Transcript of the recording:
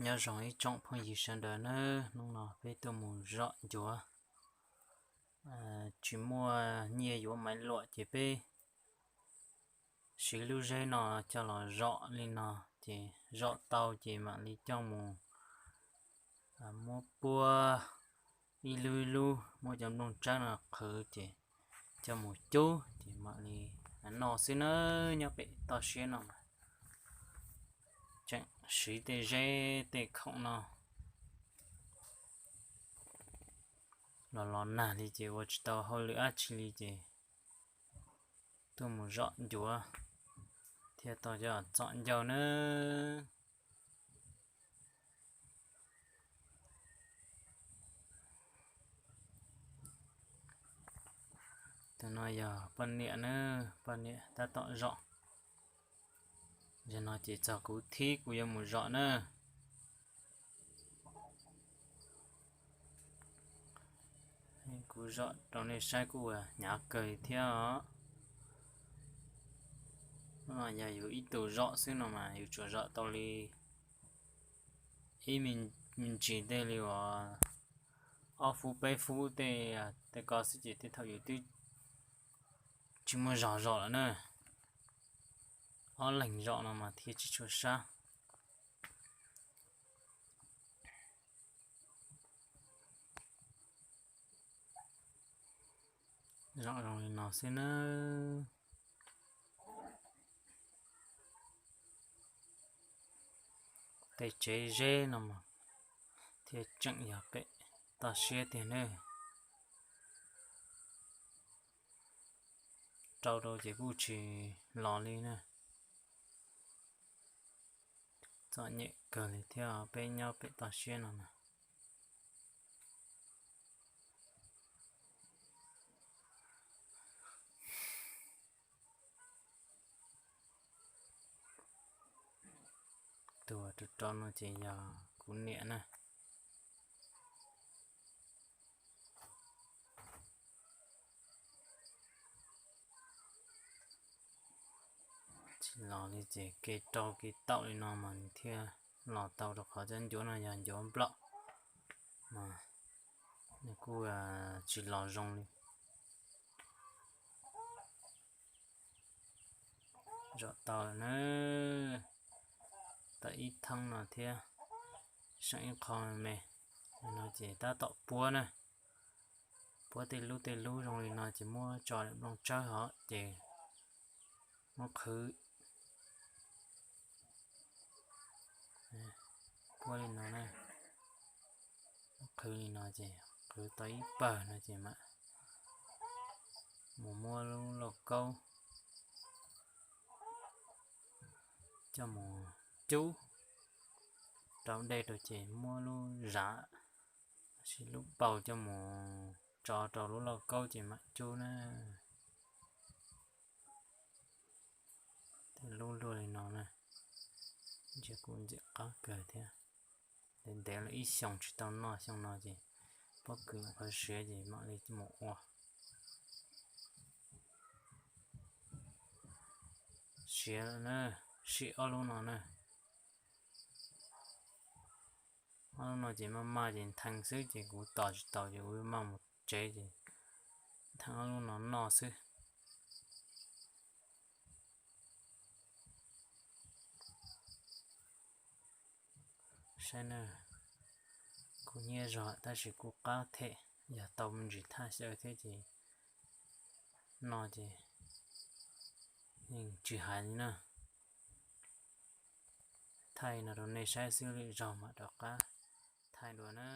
Nyob zoo ib tsoom phooj ywg sawv daws nawb, hnub no peb tuaj mus zom ncuav, tsis muaj nyiaj yuav maiv luam ces peb siv lub zeb no coj los zom li no, ces zom tau ces mam li coj mus muab puab ib lub ib lub, muab cov nplooj tsawb no qhwv ces coj mus cub ces mam li noj xwb nawb. Nyob pem toj siab no mas tseem siv tej zeb tej khoom no los los nag li ces ua tsis tau hauj lwm dab tsi li ces tuaj mus zom ncuav thiaj tau coj txom ncauj nawb. Tus no yog poj niam na, poj niam tab tom zom. Zaum no ces txog kuv thib kuv yuav mus zom na. Kuv zom rau nej saib kuj ua hnyav kawg li thiab os. Yog yus ib tug zom xwb no mas yus tsuas zom tau li ib me ntsis tej li uas ob fub peb fub tej, tej ko xwb ces tej thaum yus twb tsis muaj zog zom lawm na. Ob leeg zom no mas thiaj tsis tshua sab. Zom zoo li no xwb nawb. Tej tsev zeb no mas thiaj tseem yog pem toj siab tiag nawb. Rau rau ces kuj tsis los li na. Txom nyem kawg li thiab peb nyob pem toj siab no na. Tus rau rau no ces yog kuv niam na. Tsis los li ces kev rau kev taum li no mas nws thiaj los tau, rau qhov cov ncuav no yog ncuav nplaum mas nws kuj tsis los zoo li. Zom tau lawm na, tau ib theeb no thiab, seem ib qho me me no ces tab tom puab na. Puab tej lub tej lub zoo li no ces muab tso nplooj tsawb hov ces muab qhwv. Puab li no na, muab qhwv li no ces qhwv tau ib pawg no ces mam mus muab lub lauj kaub coj mus cub rau dej rau ces muab lub zav, lub paus coj mus tso rau lub lauj kaub ces mam cub na. Tej lub luaj li no na, ntsia kuj ntxim qab kawg thiab. Ntev ntev lawm ib xyoos tsis tau noj, xyoo no ces pob kws qhov siav ces mam li mus ua. Siav lawm na, sim ob lub no na. Ob lub no ces maj maj ces nthee xwb ces kuv tos tsis tau ces kuv maj mus tsev ces nthee ob lub no noj xwb. Saib na, kuj hnyiab zog tab sis kuj qab them, yog tau me ntsis thaj xyaw thiab ces no ces yeej tsis hais li na. Thaij no rau nej saib xwb, lwm zaug mam rov qab thaij dua na.